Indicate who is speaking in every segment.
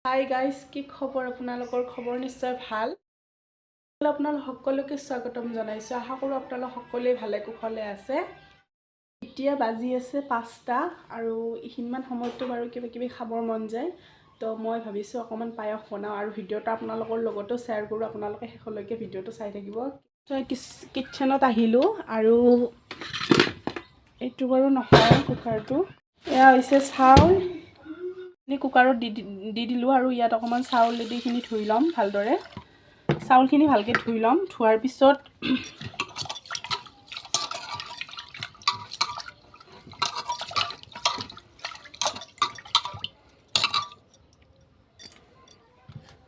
Speaker 1: Hi guys, কি খবৰ আপোনালোকৰ? খবৰ নিশ্চয় ভাল। আপোনালোক সকলোকে স্বাগতম জনাইছোঁ। আশা কৰোঁ আপোনালোক সকলোৱে ভালে কুশলে আছে। এতিয়া বাজি আছে 5টা আৰু এইখিনিমান সময়ততো বাৰু কিবা কিবি খাবৰ মন যায়। তো মই ভাবিছোঁ অকণমান পায়স বনাওঁ আৰু ভিডিঅ'টো আপোনালোকৰ লগতো শ্বেয়াৰ কৰোঁ। আপোনালোকে শেষলৈকে ভিডিঅ'টো চাই থাকিব। কিটচেনত আহিলোঁ আৰু এইটো বাৰু নহয়, কুকাৰটো। এয়া হৈছে চাউল, কুকাৰত দি দি দিলোঁ আৰু ইয়াত অকণমান চাউল দি এইখিনি ধুই ল'ম ভালদৰে। চাউলখিনি ভালকৈ ধুই ল'ম। ধোৱাৰ পিছত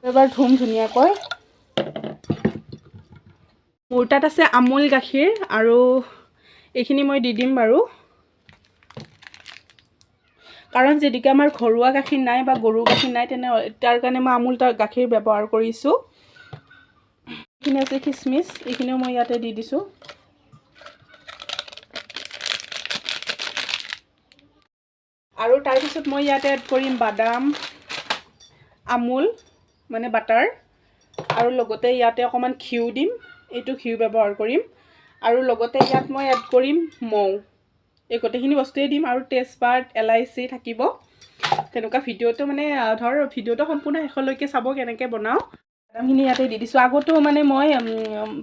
Speaker 1: এবাৰ ধুম ধুনীয়াকৈ। মোৰ তাত আছে আমুল গাখীৰ আৰু এইখিনি মই দি দিম বাৰু, কাৰণ যদিকে আমাৰ ঘৰুৱা গাখীৰ নাই বা গৰুৰ গাখীৰ নাই, তেনে তাৰ কাৰণে মই আমুল তাৰ গাখীৰ ব্যৱহাৰ কৰিছোঁ। এইখিনি আছে খিচমিচ, এইখিনিও মই ইয়াতে দি দিছোঁ। আৰু তাৰপিছত মই ইয়াতে এড কৰিম বাদাম, আমুল মানে বাটাৰ আৰু লগতে ইয়াতে অকণমান ঘিউ দিম। এইটো ঘিউ ব্যৱহাৰ কৰিম আৰু লগতে ইয়াত মই এড কৰিম মৌ। এই গোটেইখিনি বস্তুৱেই দিম আৰু তেজপাত, এলাইচি থাকিব। তেনেকুৱা ভিডিঅ'টো মানে ধৰ ভিডিঅ'টো সম্পূৰ্ণ শেষলৈকে চাব কেনেকৈ বনাওঁ। বাদামখিনি ইয়াতে দি দিছোঁ। আগতেও মানে মই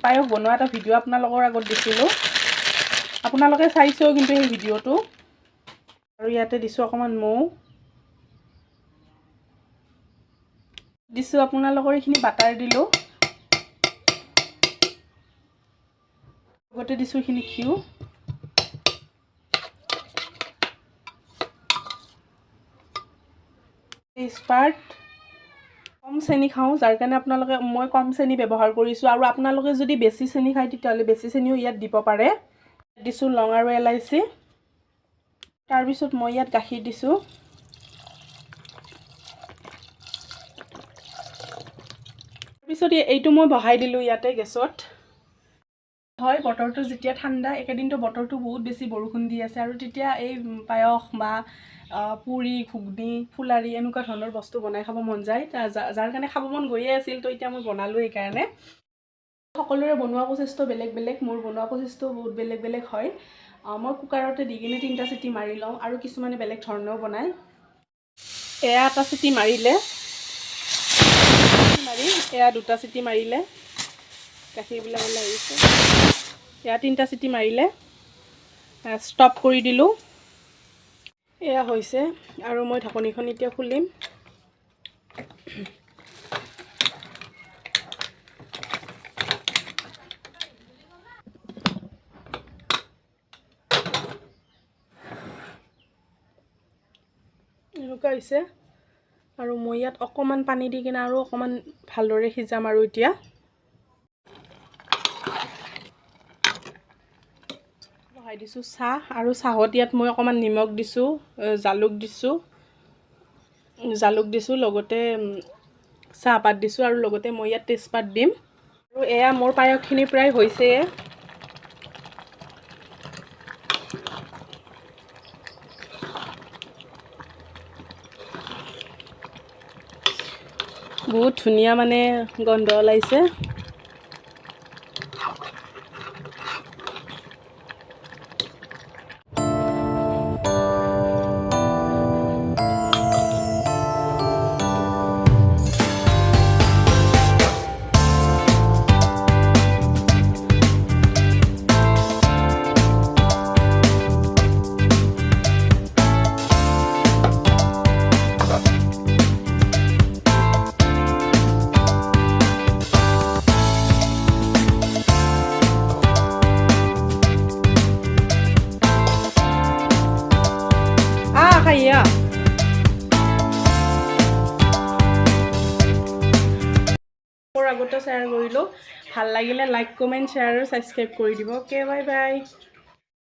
Speaker 1: পায়স বনোৱা এটা ভিডিঅ' আপোনালোকৰ আগত দিছিলোঁ, আপোনালোকে চাইছেও কিন্তু সেই ভিডিঅ'টো। আৰু ইয়াতে দিছোঁ অকণমান মৌ দিছোঁ, আপোনালোকৰ এইখিনি বাটাৰ দিলোঁ, লগতে দিছোঁ এইখিনি ঘিউ। তেজপাত। কম চেনি খাওঁ, যাৰ কাৰণে আপোনালোকে মই কম চেনি ব্যৱহাৰ কৰিছোঁ আৰু আপোনালোকে যদি বেছি চেনি খায়, তেতিয়াহ'লে বেছি চেনিও ইয়াত দিব পাৰে। দিছোঁ লং আৰু এলাইচি। তাৰপিছত মই ইয়াত গাখীৰ দিছোঁ। তাৰপিছত এইটো মই বহাই দিলোঁ ইয়াতে গেছত। হয়, বতৰটো যেতিয়া ঠাণ্ডা, একেদিনটো বতৰটো বহুত বেছি বৰষুণ দি আছে আৰু তেতিয়া এই পায়স বা পুৰি, ঘুগনি, ফুলাৰি এনেকুৱা ধৰণৰ বস্তু বনাই খাব মন যায়। যাৰ কাৰণে খাব মন গৈয়ে আছিল, তো এতিয়া মই বনালোঁ সেইকাৰণে। সকলোৰে বনোৱা প্ৰচেছটো বেলেগ বেলেগ, মোৰ বনোৱা প্ৰচেছটো বহুত বেলেগ বেলেগ হয়। মই কুকাৰতে দি কিনে তিনিটা চিটি মাৰি লওঁ আৰু কিছুমানে বেলেগ ধৰণেও বনায়। এয়া এটা চিটি মাৰিলে, মাৰি এয়া দুটা চিটি মাৰিলে, গাখীৰবিলাক ওলাই আহিছে। এয়া তিনিটা চিটি মাৰিলে, ষ্টপ কৰি দিলোঁ। এয়া হৈছে আৰু মই ঢাকনিখন এতিয়া খুলিম। এনেকুৱা হৈছে আৰু মই ইয়াত অকণমান পানী দি কিনে আৰু অকণমান ভালদৰে সিজাম। আৰু এতিয়া বহাই দিছোঁ চাহ আৰু চাহত ইয়াত মই অকণমান নিমখ দিছোঁ, জালুক দিছোঁ, লগতে চাহপাত দিছোঁ আৰু লগতে মই ইয়াত তেজপাত দিম। আৰু এয়া মোৰ পায়সখিনি প্ৰায় হৈছেয়ে। বহুত ধুনীয়া মানে গন্ধ ওলাইছে। আহ, খাইয়া আগতে শ্বেয়াৰ কৰিলোঁ। ভাল লাগিলে লাইক, কমেণ্ট, শ্বেয়াৰ আৰু ছাবস্ক্ৰাইব কৰি দিব। Okay, bye bye.